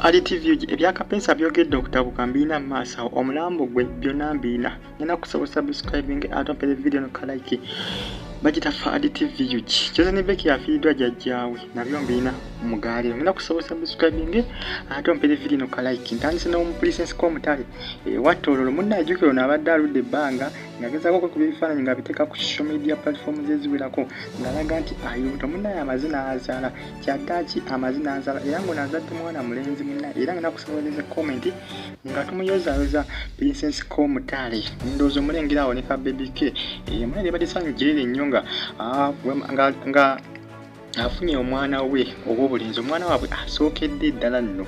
Ali TV ebya Kapeesa byogedde okutabuka mbiina mu maaso awo omulambo gwe byonna mbiina ngenda kusaba subscribing ate ompere video no kalike bagita Fadi TV UG. Chosen Becky afiiriddwa jjajjaawe nabyo mbiina mugaaliro ngenda kusaba subscribing ate ompere video no kalike. Ntandise n'omupulisensi k'omutale ewa Tororo munne ajjukira ono abadde aludde ebbanga ng'agezaako okwekuba ebifaananyi ng'abiteeka ku social media platforms eziwerako ng'alaga nti ayubuto munnaye amaze n'azaala kyaddaaki amaze n'azaala era ng'ono azadde mwana mulenzi munnaye era nga nakusoboleza comment nga tumuyozaayoza Princess Komutale. Ndowooza omulengera awo ne ka baby ke munnaye libadde ssanyu jjerere nnyo nga nga afunye omwana we ow'obulenzi, omwana waabwe asookedde ddala nno,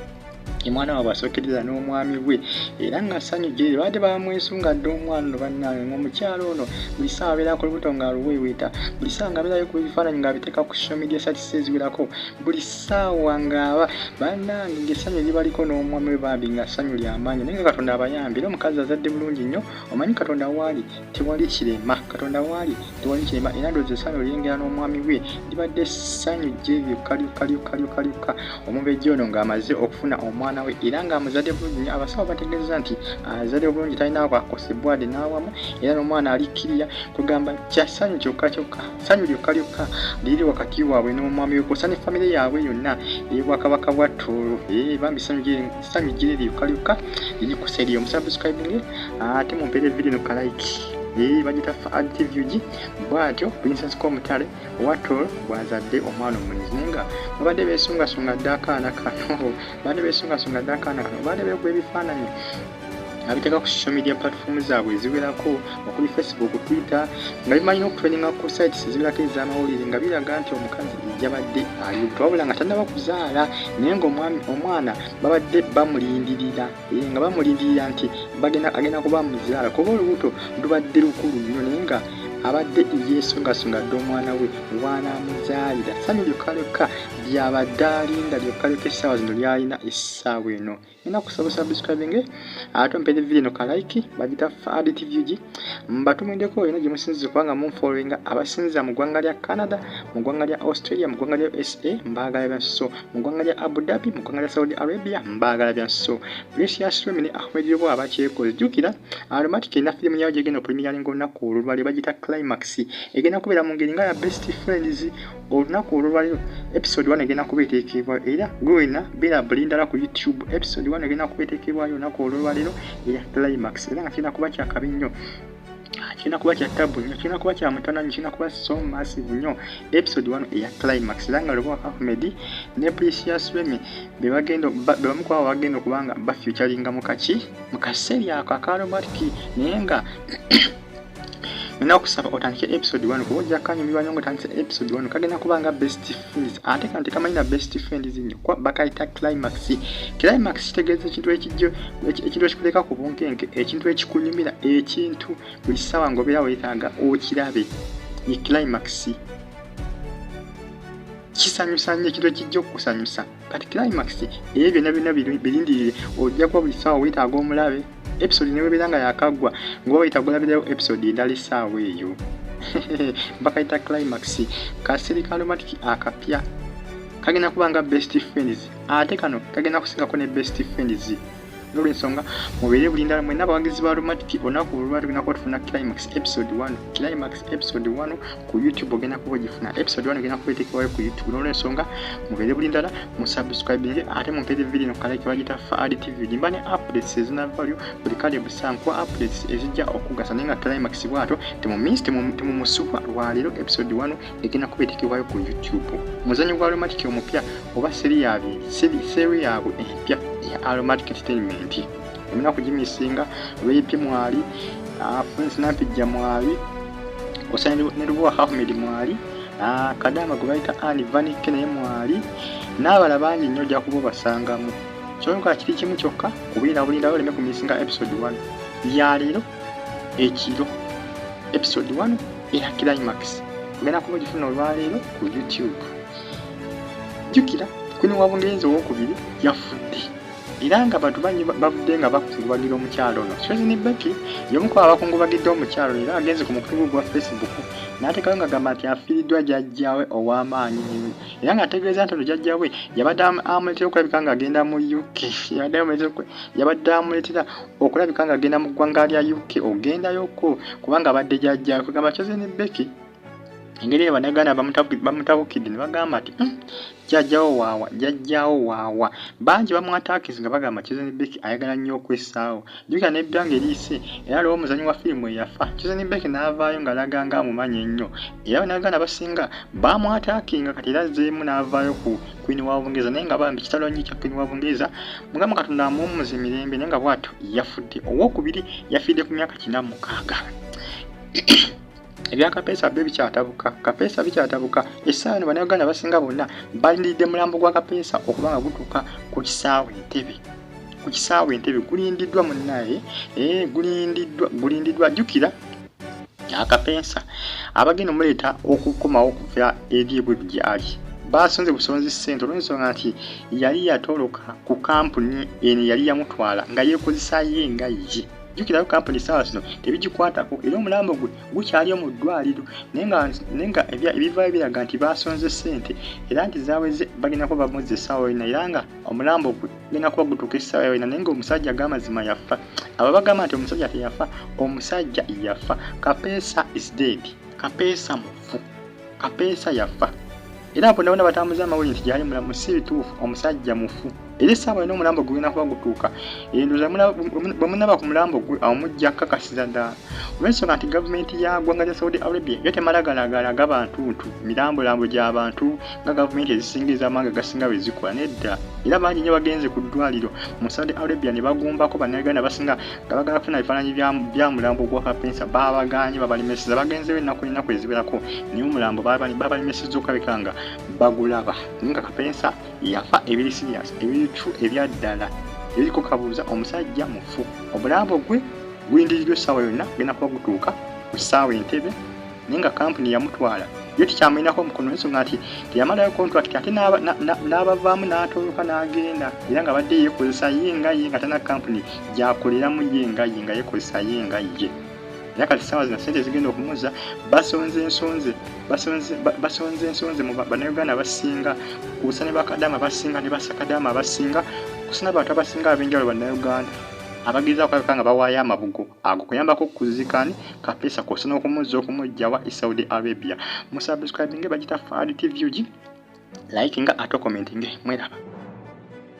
omwana waabwe asookedde ddala n'omwami we era nga ssanyu jjerere. Babadde bamwesunga dda omwana ono bannange, ng'omukyala ono buli ssaawa abeera ku lubuto ng'aluweeweeta, buli ssaawa ng'abeerayo kuba ebifaananyi ng'abiteeka ku social media sites eziwerako, buli ssaawa ng'aba bannange ng'essanyu libaliko n'omwami we bambi nga ssanyu ly'amaanyi. Naye nga Katonda abayambye era omukazi azadde bulungi nnyo. Omanyi Katonda waali tewali kirema, Katonda waali tewali kirema era ndowooza essanyu lyengera n'omwami we libadde ssanyu jje lyokka lyokka lyokka lyokka lyokka. Omumbejja ono ng'amaze okufuna omwana we era ng'amuzadde bulungi nnyo, abasawo bategeeza nti azadde bulungi, talina akosebwa wadde n'awamu era n'omwana ali kirya kugamba kya ssanyu kyokka kyokka, ssanyu lyokka lyokka liri wakati waabwe n'omwami we kw'ossa ne famire yaabwe yonna ey'obwakabaka bwa Tooro. Bambi ssanyu jjere lyokka lyokka liri ku side eyo. Musubscribing ate mumpeere video no kalike. Bagita Fad TV UG. Bw'atyo Princess Komutale owa Tooro bw'azadde omwana omulenzi, naye nga babadde beesungasunga dda akaana kano, babadde beesungasunga dda akaana kano, babadde beekuba ebifaananyi abiteeka ku social media platform zaabwe eziwerako okuli Facebook, Twitter, nga bimanyi n'okutrendinga ku sites eziwerako ez'amawulire nga biraga nti omukazi yabadde ali lubuto wabula nga tannaba kuzaala, naye ng'omwami omwana babadde bamulindirira nga bamulindirira nti bagenda agenda kuba muzaala kuba olubuto lubadde lukulu nnyo, naye nga abadde yeesungasunga dde omwana we w'anaamuzaalira. Ssanyu lyokka lyokka lyabadde alinda lyokka lyokka essaawa zino lyalina essaawa eno. Nina kusaba subscribing ate ompeere video no kalike. Bagita Fad TV UG. Mbatumiddeko yonna gye musinziza kubanga munfollowinga, abasinziza mu ggwanga lya Canada, mu ggwanga lya Australia, mu ggwanga lya USA, mbaagala bya nsuso, mu ggwanga lya Abu Dhabi, mu ggwanga lya Saudi Arabia, mbaagala bya nsuso. Precious Remy ne Ahmed Yobo abakyekoze, jjukira Aromatic erina firimu yayo gyegenda opremieringa olunaku olulwaleero, bagita Climax. Egenda kubeera mu ngeri nga ya Best Friends. Olunaku olulwaleero episode 1 egenda kuba eteekebwayo era gwe wena beera bulindala ku YouTube. Episode 1 egenda kuba eteekebwayo olunaku olulwaleero eya Climax era nga kirina kuba kyakabi nnyo, kirina kuba kya tabu nnyo, kirina kuba kya mutana nnyo, kirina kuba so massive nnyo, episode 1 eya Climax. Era nga Lubowa Ahmed ne Precious Remy be bagenda be bamu ku abo bagenda okuba nga bafeaturinga mu kaki mu kaseera ako aka Aromatic. Naye nga nina okusaba otandike episode 1 kuba ojja kanyumirwa nnyo ng'otandise episode 1. Kagenda kuba nga Best Friends ate kano tekamanyi na Best Friends nnyo kuba bakayita Climax. Climax kitegeeza ekintu ekijjo, ekintu ekikuleka ku bunkenke, ekintu ekikunyumira, ekintu buli ssaawa ng'obeera weetaaga okirabe ye climax. Kisanyusa nnyo, ekintu ekijja okukusanyusa. Kati climax ebyo byonna byonna birindirire, ojja kuba buli ssaawa weetaaga omulabe episode newebeera nga yakaggwa ngoba wetaaga olabirayo episode endala essaawa eyo. Bakayita Climax, kaseri ka Aromatic akapya kagenda kuba nga Best Friends ate kano kagenda kusingako ne Best Friends. N'olwensonga mubeere bulindala mwenna abawagizi ba Aromatic, olunaku olulwa tugenda kuba tufuna Climax episode 1. Climax episode 1 ku YouTube ogenda kuba ogifuna. Episode 1 egenda kuba eteekebwayo ku YouTube. N'olwensonga mubeere bulindala, musubscribinge ate mumpeere video no kalike. Bagita Fad TV. Gimba ne updates ezina value buli kale busankuwa updates ezijja okugasa. Naye nga Climax bwato temumiss, temumusubwa lwaleero episode 1 egenda kuba eteekebwayo ku YouTube, muzanyo gwa Aromatic omupya oba seri yaabwe seri yaabwe empya eya Aromatic Entertainment. Emuna kugimisinga. Lweipi mwali, Prince Nampijja mwali, osa ne Lubowa Ahmed mwali, Kadama gwe bayita Ani Vanike naye mwali n'abala bangi nnyo ojja kuba obasangamu. Kyonka kiri kimu kyokka kubeera bulindawo oleme kumisinga episode 1 yaleero ekiro. Episode 1 eya Climax ogenda kuba ogifuna olwaleero ku YouTube. Jjukira Queen wa Bungereza owokubiri yafudde. Era nga abantu bangi bavudde nga bakungubagira omukyalo ono. Chosen Becky y'omu ku abakungubagidde omukyalo era agenze ku mukutu gwa Facebook n'ateekayo ng'agamba nti afiiriddwa jjajjaawe ow'amaanyi era ng'ategeeza nti ono jjajjaawe yabadde amuleetera okulabika ng'agenda mu UK, yabadde amuleetera okulabika ng'agenda mu ggwanga lya UK ogendayoko kubanga abadde jjajjaawe. Kugamba Chosen Becky engeri eyo Bannayuganda bamutabukidde ne bagamba nti jjajjaawo waawa, jjajjaawo waawa. Bangi bamwataakiza nga bagamba Chosen Becky ayagala nnyo okwessaawo. Jjukira n'ebbanga eriyise era aliwo omuzannyi wa firimu eyafa, Chosen Becky n'avaayo ng'alaga ng'amumanyi ennyo. Era Bannayuganda abasinga bamwataakinga kati era azzeemu n'avaayo ku Queen wa Bungereza, naye nga bambi kitalo nnyo kya Queen wa Bungereza. Mukama Katonda amuwummuze mirembe, naye nga bw'atyo yafudde. Owookubiri yafiiridde ku myaka 46. Ebya Kapeesa byo bikyatabuka, Kapeesa bikyatabuka. Essaawa eno Bannayuganda abasinga bonna balindiridde mulambo gwa Kapeesa okuba nga gutuuka ku kisaawe Entebbe. Ku kisaawe Entebbe gulindiddwa munnaye, gulindiddwa, gulindiddwa. Jjukira Akapeesa abagenda omuleeta okukomawo okuva eri ebweru gy'ali basonze busonzi ssente olw'ensonga nti yali yatoloka ku kampuni eno yali yamutwala nga yeekozesa ye nga ye. Jjukirayo kampuni essaawa zino tebigikwatako era omulambo gwe gukyaliyo mu ddwaliro, naye nga ebivaayo biraga nti basonze ssente era nti zaaweze bagenda kuba bamuzza essaawa yonna, era nga omulambo gwe gugenda kuba gutuuka essaawa yonna, naye ng'omusajja ag'amazima yafa. Abo bagamba nti omusajja teyafa, omusajja yafa. Kapeesa is dead, Kapeesa mufu, Kapeesa yafa. Era bonna bonna batambuza amawulire nti gyali mulamu, si bituufu, omusajja mufu. Era essaawa yonna omulambo gugenda kuba gutuuka. Endowooza bwe munaba ku mulambo gwe awo mujja kukakasiza ddala. Olw'ensonga nti gavumenti ya ggwanga lya Saudi Arabia yo temala galagalaga bantu mirambolambo gy'abantu nga gavumenti ezisinga ez'amawanga agasinga bwe zikola, nedda. Era bangi nnyo bagenze ku ddwaliro mu Saudi Arabia ne bagumbako Bannayuganda abasinga nga bagala kufuna bifaananyi bya mulambo gwa Kapeesa, baabagaanye, babalemeseza. Bagenzeeyo ennaku n'ennaku eziwerako naye omulambo babalemesezza okulabika nga bagulaba. Naye nga Kapeesa yafa ebiri serious, ebiri true, ebya ddala, ebiriko kabuuza, omusajja mufu. Omulambo gwe gulindiriddwa essaawa yonna gugenda kuba gutuuka ku ssaawa Entebbe, naye nga kampuni yamutwala yo tikyamulinako omukono ensonga nti teyamalayo contract ate n'abavaamu n'atoloka n'agenda, era nga badde yeekozesa ye nga ye nga tana kampuni gy'akoleramu ye nga ye nga yeekozesa ye nga ye. Era kati essaawa zino ssente zigenda okumuzza basonze ensonze, basonze ensonze mu Bannayuganda abasinga, kusa ne bakadaama abasinga ne basakadaama abasinga, kusa n'abantu abasinga ab'enjawulo Bannayuganda abagezaako okulabika nga bawaayo amabugo ago kuyambako okuziika Kapeesa kw'ossa n'okumuzza okumujja wa Saudi Arabia. Musubscribinge, bagita Fahad TV UG, like nga ate commentinge, mweraba.